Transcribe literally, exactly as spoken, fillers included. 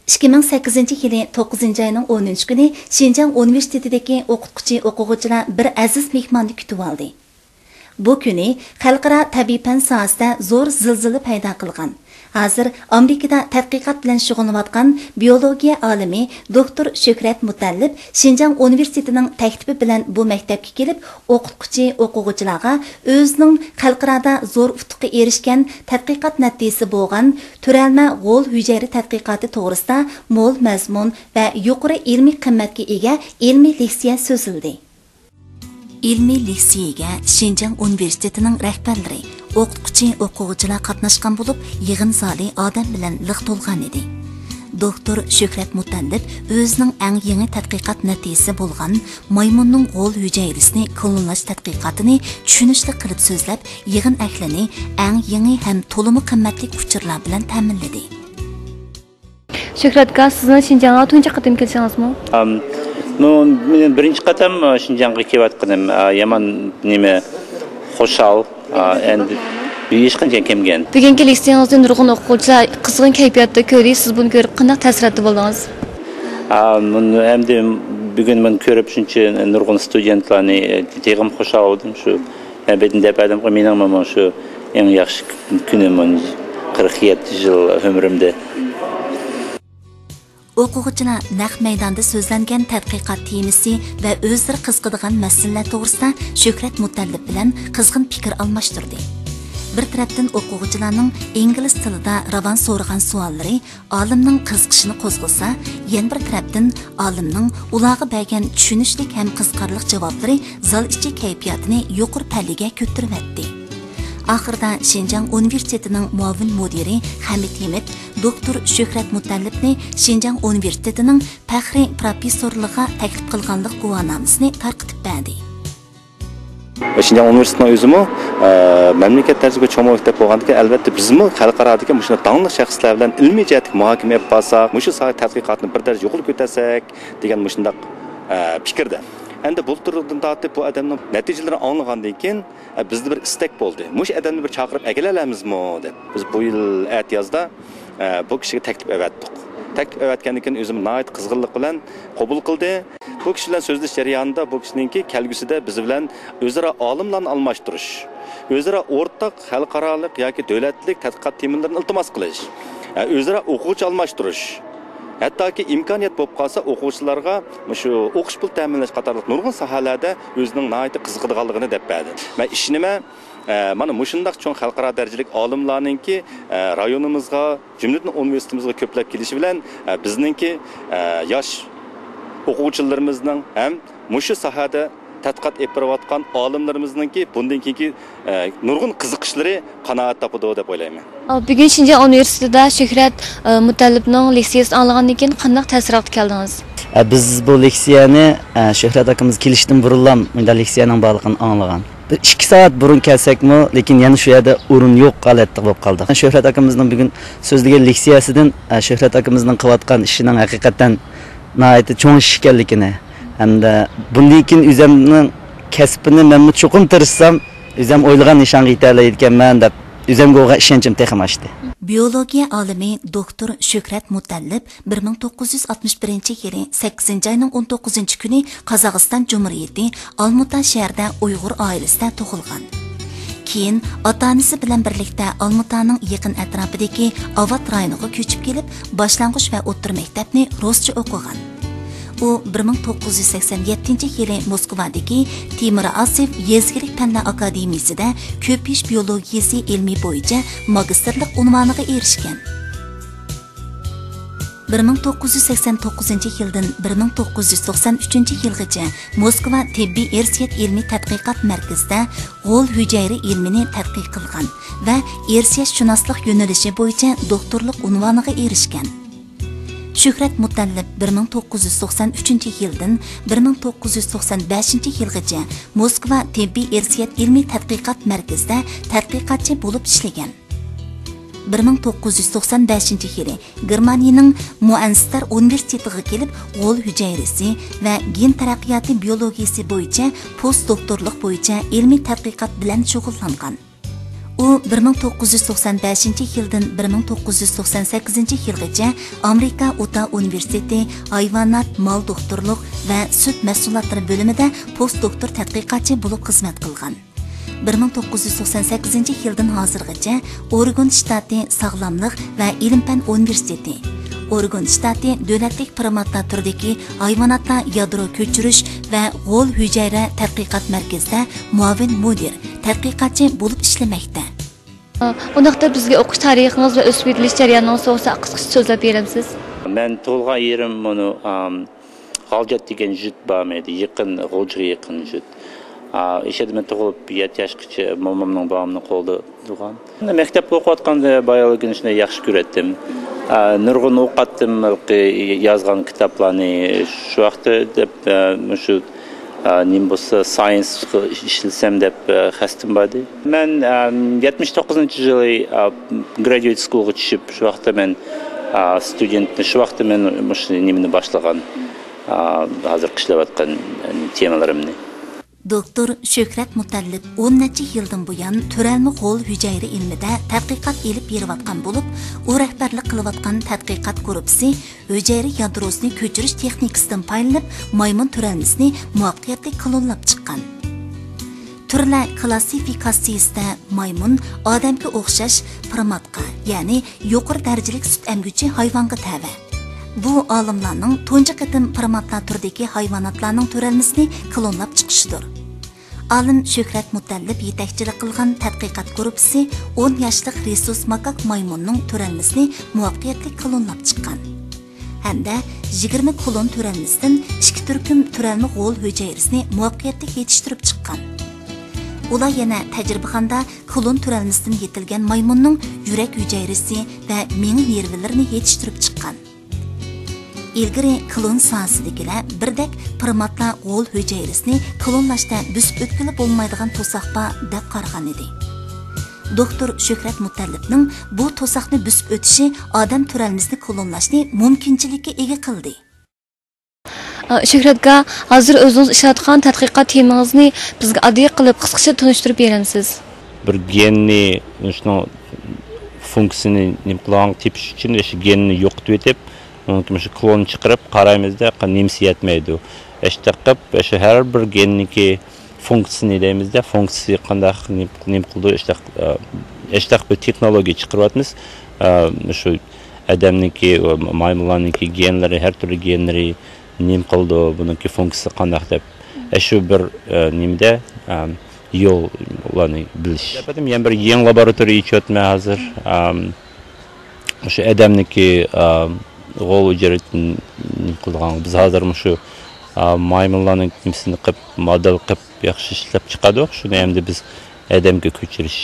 ئىككى مىڭ سەككىزىنچى يىلى توققۇزىنچى ئاينىڭ ئونىنچى كۈنى شىنجاڭ ئۇنىۋېرسىتېتىدىكى ئوقۇتقۇچى-ئوقۇغۇچىلار بىر ئەزىز مېھماننى كۈتۈۋالدى. بۇ كۈنى خەلقئارا تەبىئىي پەن ساھەسىدە زور زىلزىلە پەيدا قىلغان، ھازىر ئامېرىكىدا تەتقىقات بىلەن شۇغۇللىنىۋاتقان بىيولوگىيە ئالىمى دوكتور شۆھرەت مۇتەللىپ شىنجاڭ ئۇنىۋېرسىتېتىنىڭ تەكلىپى بىلەن بۇ مەكتەپكە كېلىپ، ئوقۇتقۇچى-ئوقۇغۇچىلارغا ئۆزىنىڭ خەلقئارادا زور ئۇتۇققا ئېرىشكەن تەتقىقات نەتىجىسى بولغان تۆرەلمە غول ھۈجەيرە تەتقىقاتى توغرىسىدا مول مەزمۇن ۋە يۇقىرى ئىلمىي قىممەتكە ئىگە ئىلمىي لېكسىيە سۆزلىدى. ئىلمىي لېكسىيەگە شىنجاڭ ئۇنىۋېرسىتېتىنىڭ رەھبەرلىرى، ئوقۇتقۇچى-ئوقۇغۇچىلار قاتناشقان بولۇپ، يىغىن زالى ئادەم بىلەن لىق تولغان ئىدى. دوكتور شۆھرەت مۇتەللىپ ئۆزىنىڭ ئەڭ يېڭى تەتقىقات نەتىجىسى بولغان مايمۇننىڭ غول ھۈجەيرىسىنى كلونلاش تەتقىقاتىنى چۈشىنىشلىك قىلىپ سۆزلەپ، يىغىن ئەھلىنى ئەڭ يېڭى ھەم تولىمۇ قىممەتلىك ئۇچۇرلار بىلەن تەمىنلىدى. شۆھرەت ئاكا، سىزنىڭ شىنجاڭغا تۇنجى قېتىم كېلىشىڭىزمۇ؟ ئام، نو، مېنىڭ بىرىنچى قېتىم، ئا، شىنجاڭغا كېلىۋاتقىنىم، ئا، يامان نېمە، خۇشال، ئا، ئەندى ھېچقانچە كەلمىگەن. بۈگۈنكى لېكسىيەڭىزنى نۇرغۇن ئوقۇغۇچىلار قىزغىن كەيپىياتتا كۆردى. سىز بۇنى كۆرۈپ قانداق تەسىراتتا بولدىڭىز؟ ئا، مۇن-، ئەمدى بۈگۈن مانا كۆرۈپ شۇنچە نۇرغۇن ستۇدېنتلارنى، تېخىمۇ خۇشال بولدۇم. شۇ مەن بىردىن دەپ بەردىمغۇ، مېنىڭ مانا شۇ ئەڭ ياخشى كۈنۈم، مانا قىرىق يەتتە يىل ئۆمرۈمدە. ئوقۇغۇچىلار نەق مەيداندا سۆزلەنگەن تەتقىقات تېمىسى ۋە ئۆزلىرى قىزىقىدىغان مەسىلىلەر توغرىسىدا شۆھرەت مۇتەللىپ بىلەن قىزغىن پىكىر ئالماشتۇردى. بىر تەرەپتىن ئوقۇغۇچىلارنىڭ ئىنگلىز تىلىدا راۋان سورىغان سوئاللىرى ئالىمنىڭ قىزىقىشىنى قوزغىسا، يەنە بىر تەرەپتىن ئالىمنىڭ ئۇلارغا بەرگەن چۈشىنىشلىك ھەم قىزىقارلىق جاۋابلىرى زال ئىچى كەيپىياتىنى يۇقىرى پەللىگە كۆتۈرۈۋەتتى. ئاخىرىدا شىنجاڭ ئۇنىۋېرسىتېتىنىڭ مۇئاۋىن مۇدىرى خەمىت ھېمىت دوكتور شۆھرەت مۇتەللىپنى شىنجاڭ ئۇنىۋېرسىتېتىنىڭ پەخرىي پروفېسسورلۇقىغا تەكلىپ قىلغانلىق گۇۋاھنامىسىنى تارقىتىپ بەردى. شىنجاڭ ئۇنىۋېرسىتېتىنىڭ ئۆزىمۇ، ئە، مەملىكەت دەرىجىدىكى چوڭ مەكتەپ بولغاندىكىن، ئەلۋەتتە بىزمۇ خەلقئارادىكى مۇشۇنداق داڭلىق شەخسلەر بىلەن ئىلمىي جەھەتتىكى مۇھاكىمە ئېلىپ بارساق، مۇشۇ ساھە تەتقىقاتنى بىر دەرىجە يۇقىرى كۆتەرسەك دېگەن مۇشۇنداق، ئە، پىكىردە. ئەمدى بۇلتۇردىن تارتىپ بۇ ئادەمنىڭ نەتىجىلىرىنى ئاڭلىغاندىن كېيىن، ئە، بىزدە بىر ئىستەك بولدى. مۇشۇ ئادەمنى بىر چاقىرىپ ئەكېلەلەمىزمۇ دەپ. بىز بۇ يىل ئەتىيازدا، ئە، بۇ كىشىگە تەكلىپ ئەۋەتتۇق. تەكلىپ ئەۋەتكەندىن كېيىن ئۆزىمۇ ناھايىتى قىزغىنلىق بىلەن قوبۇل قىلدى. بۇ كىشى بىلەن سۆزلىشىش جەريانىدا بۇ كىشىنىڭكى كەلگۈسىدە بىز بىلەن ئۆزئارا ئالىملارنى ئالماشتۇرۇش، ئۆزئارا ئورتاق خەلقئارالىق ياكى دۆلەتلىك تەتقىقات تېمىلىرىنى ئىلتىماس قىلىش، ئە، ئۆزئارا ئوقۇغۇچى ئالماشتۇرۇش، ھەتتاكى ئىمكانىيەت بولۇپ قالسا ئوقۇغۇچىلارغا مۇشۇ ئوقۇش پۇل تەمىنلەش قاتارلىق نۇرغۇن ساھەلەردە ئۆزىنىڭ ناھايىتى قىزىقىدىغانلىقىنى دەپ بەردى. مەن ئىشىنىمەن، ئە، مانا مۇشۇنداق چوڭ خەلقئارا دەرىجىلىك ئالىملارنىڭكى، ئە، رايونىمىزغا، جۈملىدىن ئۇنىۋېرسىتېتىمىزغا كۆپلەپ كېلىشى بىلەن، ئە، بىزنىڭكى، ئە، ياش ئوقۇغۇچىلىرىمىزنىڭ ھەم مۇشۇ ساھەدە تەتقىقات ئېلىپ بېرىۋاتقان ئالىملىرىمىزنىڭكى بۇندىن كېيىنكى، ئە، نۇرغۇن قىزىقىشلىرى قانائەت تاپىدۇ دەپ ئويلايمەن. بۈگۈن شىنجاڭ ئۇنىۋېرسىتېتىدا شۆھرەت، ئە، مۇتەللىپنىڭ لېكسىيەسىنى ئاڭلىغاندىن كېيىن قانداق تەسىراتقا كەلدىڭىز؟ ئە، بىز بۇ لېكسىيەنى، ئە، شۆھرەت ئاكىمىز كېلىشتىن بۇرۇنلا مۇنداق لېكسىيەنىڭ بارلىقىنى ئاڭلىغان. بىر ئىككى سائەت بۇرۇن كەلسەكمۇ، لېكىن يەنە شۇ يەردە ئورۇن يوق ھالەتتە بولۇپ قالدۇق. شۆھرەت ئاكىمىزنىڭ بۈگۈن سۆزلىگەن لېكسىيەسىدىن، ئە، شۆھرەت ئاكىمىزنىڭ قىلىۋاتقان ئىشىنىڭ ھەقىقەتەن ناھايىتى چوڭ ئىش ئىكەنلىكىنى ھەمدە بۇندىن كېيىن ئۆزۈمنىڭ كەسپىنى مەنمۇ چوقۇم تىرىشسام، ئۆزۈم ئويلىغان نىشانغا يېتەلەيدىكەنمەن دەپ، ئۆزۈمگە بولغان ئىشەنچىم تېخىمۇ ئاشتى. بىيولوگىيە ئالىمى دوكتور شۆھرەت مۇتەللىپ بىر مىڭ توققۇز يۈز ئاتمىش بىرىنچى يىلى سەككىزىنچى ئاينىڭ ئون توققۇزىنچى كۈنى قازاقىستان جۇمھۇرىيىتى ئالمۇتا شەھىرىدە ئۇيغۇر ئائىلىسىدە تۇغۇلغان. كېيىن ئاتا-ئانىسى بىلەن بىرلىكتە ئالمۇتانىڭ يېقىن ئەتراپىدىكى ئاۋات رايونىغا كۆچۈپ كېلىپ، باشلانغۇچ ۋە ئوتتۇرا مەكتەپنى رۇسچە ئوقۇغان. ئۇ بىر مىڭ توققۇز يۈز سەكسەن يەتتىنچى يىلى موسكۋادىكى تىمۇرئاسېۋ يېزا ئىگىلىك پەنلەر ئاكادېمىيىسىدە كۆپىيىش بىيولوگىيىسى ئىلمى بويىچە ماگىستىرلىق ئۇنۋانىغا ئېرىشكەن. بىر مىڭ توققۇز يۈز سەكسەن توققۇزىنچى يىلدىن بىر مىڭ توققۇز يۈز توقسەن ئۈچىنچى يىلغىچە موسكۋا تېببىي ئىرسىيەت ئىلمىي تەتقىقات مەركىزىدە غول ھۈجەيرە ئىلمىنى تەتقىق قىلغان ۋە ئىرسىيەتشۇناسلىق يۆنىلىشى بويىچە دوكتورلۇق ئۇنۋانىغا ئېرىشكەن. شۆھرەت مۇتەللىپ بىر مىڭ توققۇز يۈز توقسەن ئۈچىنچى يىلدىن بىر مىڭ توققۇز يۈز توقسەن بەشىنچى يىلغىچە موسكۋا تېببىي ئىرسىيەت ئىلمىي تەتقىقات مەركىزىدە تەتقىقاتچى بولۇپ ئىشلىگەن. بىر مىڭ توققۇز يۈز توقسەن بەشىنچى يىلى گېرمانىيىنىڭ مۇئەنستەر ئۇنىۋېرسىتېتىغا كېلىپ، غول ھۈجەيرىسى ۋە گېن تەرەققىياتى بىيولوگىيىسى بويىچە پوست دوكتورلۇق بويىچە ئىلمىي تەتقىقات بىلەن شۇغۇللانغان. ئۇ بىر مىڭ توققۇز يۈز توقسان بەشىنچى يىلدىن بىر مىڭ توققۇز يۈز توقسان سەككىزىنچى يىلغىچە ئامېرىكا ئۇتا ئۇنىۋېرسىتېتى ھايۋانات، مال دوختۇرلۇق ۋە سۈت مەھسۇلاتلىرى بۆلۈمىدە پوست دوكتور تەتقىقاتچى بولۇپ خىزمەت قىلغان. بىر مىڭ توققۇز يۈز توقسان سەككىزىنچى يىلدىن ھازىرغىچە ئورېگون شتاتى ساغلاملىق ۋە ئىلىم-پەن ئۇنىۋېرسىتېتى، ئورېگون شتاتى دۆلەتلىك پىرماتلار تۈرىدىكى ھايۋاناتلار يادرو كۆچۈرۈش ۋە غول ھۈجەيرە تەتقىقات مەركىزىدە مۇئاۋىن مۇدىر، تەتقىقاتچى بولۇپ ئىشلىمەكتە. ئۇنداقتا بىزگە ئوقۇش تارىخىڭىز ۋە ئۆسۈپ يېتىلىش جەريانىڭىز توغرىسىدا قىسقىچە سۆزلەپ بېرەمسىز؟ مەن تۇغۇلغان يېرىم مۇنۇ، ئام، غالجات دېگەن يۇرت بار ئىدى، يېقىن، غۇلجىغا يېقىن يۇرت. ئا، ئىشەدە مەن تۇغۇلۇپ يەتتە ياشقىچە مومامنىڭ، بابامنىڭ قولىدا تۇغان. مەكتەپتە ئوقۇۋاتقاندا باياۋلىكىنى شۇنداق ياخشى كۆرەتتىم. ئا، نۇرغۇن ئوقۇتتۇم، ھېلىقى يازغان كىتابلارنى شۇ ۋاقىتتا دەپ، ئا، مۇشۇ، ئا، نېمە بولسا، ساينسقا ئىشلىسەم دەپ، ئا، قەستىم بار ئىدى. مەن، ئا، يەتمىش توققۇزىنچى يىلى، ئا، گرادۇئېيت سكۇلغا چۈشۈپ، شۇ ۋاقىتتا مەن، ئا، ستۇدېنتنى، شۇ ۋاقىتتا مەن مۇشۇ نېمىنى باشلىغان، ئا، ھازىرقى ئىشلەۋاتقان تېمىلىرىمنى. دوكتور شۆھرەت مۇتەللىپ ئون نەچچە يىلدىن بۇيان تۆرەلمە غول ھۈجەيرە ئىلمىدە تەتقىقات ئېلىپ بېرىۋاتقان بولۇپ، ئۇ رەھبەرلىك قىلىۋاتقان تەتقىقات گۇرۇپپىسى ھۈجەيرە يادروسىنى كۆچۈرۈش تېخنىكىسىدىن پايدىلىنىپ، مايمۇن تۆرەلمىسىنى مۇۋەپپەقىيەتلىك كلونلاپ چىققان. تۈرلەر كلاسسىفىكاتسىيىسىدە مايمۇن ئادەمگە ئوخشاش پىرماتقا، يەنى يۇقىرى دەرىجىلىك سۈت ئەمگۈچى ھايۋانغا تەۋە. بۇ ئالىملارنىڭ تۇنجى قېتىم پىرماتلار تۈرىدىكى ھايۋاناتلارنىڭ تۆرەلمىسىنى كلونلاپ چىقىشىدۇر. ئالىم شۆھرەت مۇتەللىپ يېتەكچىلىك قىلغان تەتقىقات گۇرۇپپىسى ئون ياشلىق رېسۇس ماكاك مايمۇننىڭ تۆرەلمىسىنى مۇۋەپپەقىيەتلىك كلونلاپ چىققان. ھەمدە يىگىرمە كلون تۆرەلمىسىدىن ئىككى تۈركۈم تۆرەلمە غول ھۈجەيرىسىنى مۇۋەپپەقىيەتلىك يېتىشتۈرۈپ چىققان. ئۇلار يەنە تەجرىبىخانىدا كلون تۆرەلمىسىدىن يېتىلگەن مايمۇننىڭ يۈرەك ھۈجەيرىسى ۋە مېڭە نېرۋىلىرىنى يېتىشتۈرۈپ چىققان. ئىلگىرى كلون ساھەسىدىكىلەر بىردەك پىرماتلار غول ھۈجەيرىسىنى كلونلاشتا بۆسۈپ ئۆتكىلى بولمايدىغان توساق بار دەپ قارىغان ئىدى. دوكتور شۆھرەت مۇتەللىپنىڭ بۇ توساقنى بۆسۈپ ئۆتۈشى ئادەم تۆرەلمىسىنى كلونلاشنى مۇمكىنچىلىككە ئىگە قىلدى. ئا، شۆھرەتكا، ھازىر ئۆزىڭىز ئىشلەۋاتقان تەتقىقات تېمىڭىزنى بىزگە ئاددىي قىلىپ قىسقىچە تونۇشتۇرۇپ بېرەمسىز؟ بىر گېننى، شۇنىڭ فۇنكسىيىسىنى نېمە قىلىدىغانلىقىنى تېپىش ئۈچۈن، شۇ گېننى يوقىتىۋېتىپ، ئۇنىڭ مۇشۇ كلون چىقىرىپ قارايمىزدا، نېمىسى يەتمەيدۇ. ئەشتەق قىلىپ، شۇ ھەر بىر گېننىكى فۇنكسىيىسىنى دەيمىزدە، فۇنكسىيىسى قانداق، نېمە، نېمە قىلىدۇ، ئەشتەق، ئەشتەق بىر تېخنولوگىيە چىقىرىۋاتىمىز. شۇ ئادەمنىكى، مايمۇنلارنىڭكى گېنلىرى، ھەر تۈرلۈك گېنلىرى نېمە قىلىدۇ، بۇنىڭكى فۇنكسىيىسى قانداق دەپ، ئە، شۇ بىر، ئە، نېمىدە، ئە، يوللارنى بىلىش. يەنە بىر يېڭى لابوراتورىيە ئېچىۋاتىمەن ھازىر. ئەم، شۇ ئادەمنىكى، ئە، غول ھۈجەيرىسىنى نېمە قىلىدىغان، بىز ھازىر مۇشۇ، ئە، مايمۇنلارنىڭ نېمىسىنى قىلىپ، مودېل قىلىپ ياخشى ئىشلەپ چىقاردۇق. شۇنى ئەمدى بىز ئادەمگە كۆچۈرۈش.